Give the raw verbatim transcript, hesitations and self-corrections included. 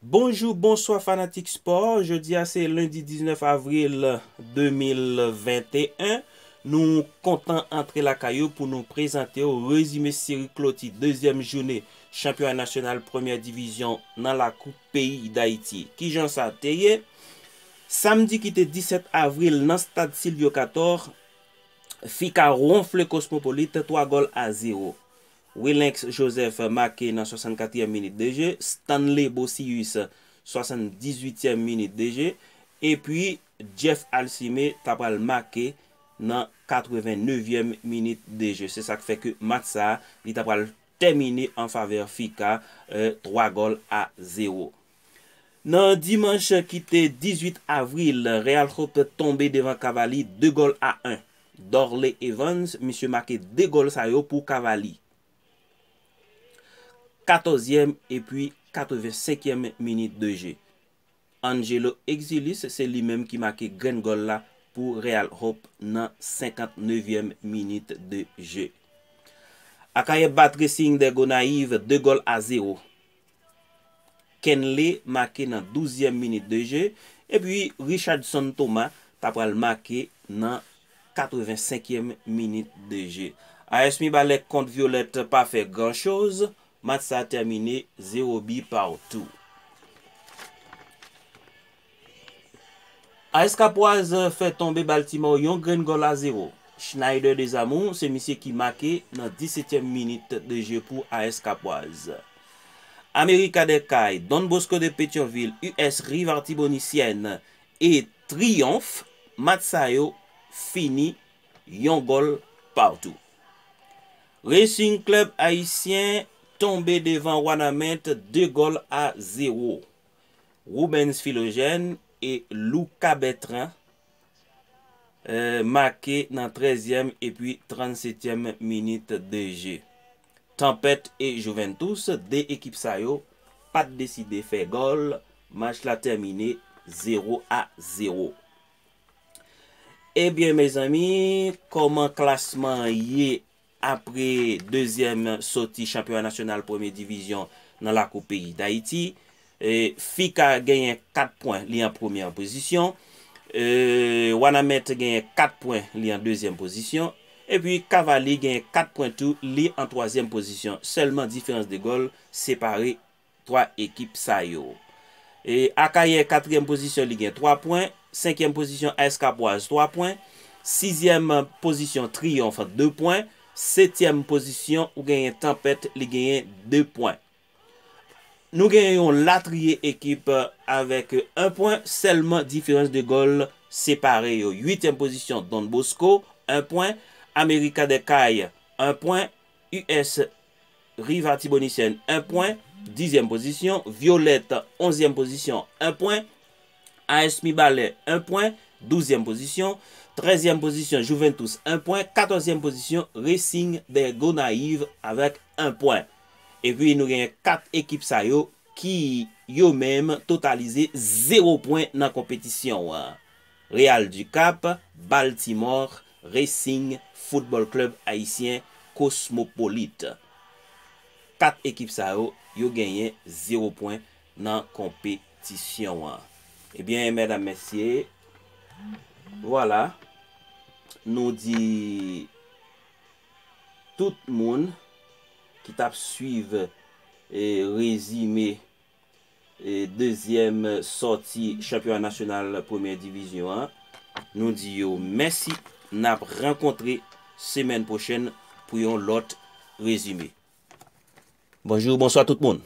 Bonjou, bonswa fanatik spò. Jodi a se lendi diznèf avril de mil venteyen. Nou kontan antre lakay ou pou nou prezante w rezime seri kloti dezyèm jounen chanpyona nasyonal premyè divizyon nan lakou peyi Dayiti. Kijan sa te ye? Samdi ki te disèt avril nan stad Sylvio Cator, Fika wonfle Cosmopolite twa gòl a zewo. Willenx Joseph make nan swasannkatriyèm minit de je, Stanley Bocius swasanndizuityèm minit de je, epi Jeff Alcime ta pral make nan katrevennevyèm minit de je. Se sa k fè ke match sa a, li ta pral tèmine an favè Fika, eh, twa gòl a zewo. Nan dimanch ki te dizuit avril, Real Hope tonbe devan Cavalli de gòl a en. Dorley Evans, misye make de gòl sa yo pou Cavalli. Katòzyèm epi katrevensenkyèm minit de je. Angelo Exilis, se li menm ki make grenn gòl la pou Real Hope nan senkantnevyèm minit de je. Akayè bat Racing de Gonayiv de gòl a zewo. Kenley make nan douzyèm minit de je, epi Richardson Thomas ta pral make nan katrevensenkyèm minit de je. A S Mibalè kont Violette pa fè gran choz, match sa tèmine zewo bi partou. A S Capoise fè tonbe Baltimore yon grenn gòl a zewo. Schneider Desamours, se misye ki make nan disetyèm minit de je pou A S Capoise. America des Cayes, Don Bosco de Petyonvil, U S Rive Artibonitienne e Triomphe, match sa yo fini yon gòl partou. Racing Club Haïtien tonbe devan Wanament de gòl a zewo. Rubens Philogène e Luca Bertrand, eh, make nan trèzyèm epi trannsetyèm minit de je. Tempête e Juventus, de ekip sa yo pa t deside fè gòl, match la tèmine zewo a zewo. Ebyen, mezanmi, kòman klasman an ye apre dezyèm sòti chanpyona nasyonal premye divizyon nan lakou peyi Dayiti? E, Fika genyen kat pwen, li an premyè pozisyon. E, Wanament genyen kat pwen, li an dezyèm pozisyon. Epi Cavalli genyen kat pwen tou, li an twazyèm pozisyon. Sèlman diferans de gòl separe twa ekip sa yo. E, Akayè, katriyèm pozisyon, li gen twa pwen. Senkyèm pozisyon, A S Capoise, twa pwen. Sizyèm pozisyon, Triomphe, de pwen. Setyèm pozisyon, ou genyen Tempête, li genyen de pwen. Nou genyen yon latriye ekip avèk en pwen, sèlman diferans de gòl separe yo. Uityèm pozisyon, Don Bosco, en pwen. America des Cayes, en pwen. U S Rive Artibonitienne, en pwen. Dizyèm pozisyon. Violette, onzyèm pozisyon, en pwen. A S Mibalè, en pwen. Douzyèm pozisyon. Trèzyèm pozisyon, Juventus, en pwen. Katòzyèm pozisyon, Racing des Gonayives avèk en pwen. Epi nou genyen kat ekip sa yo ki yo menm totalize zewo pwen nan konpetisyon an. Real du Cap, Baltimore, Racing, Football Club Haïtien, Cosmopolite. Kat ekip sa yo, yo genyen zewo pwen nan konpetisyon an. Ebyen, medam, mesye, vwala, nou di tout moun ki t ap swiv, e, rezime, e, dezyèm sòti chanpyona nasyonal premyè divizyon an, nou di yo mèsi. N ap rankontre semèn pwochèn pou yon lòt rezime. Bonjou, bonswa tout moun.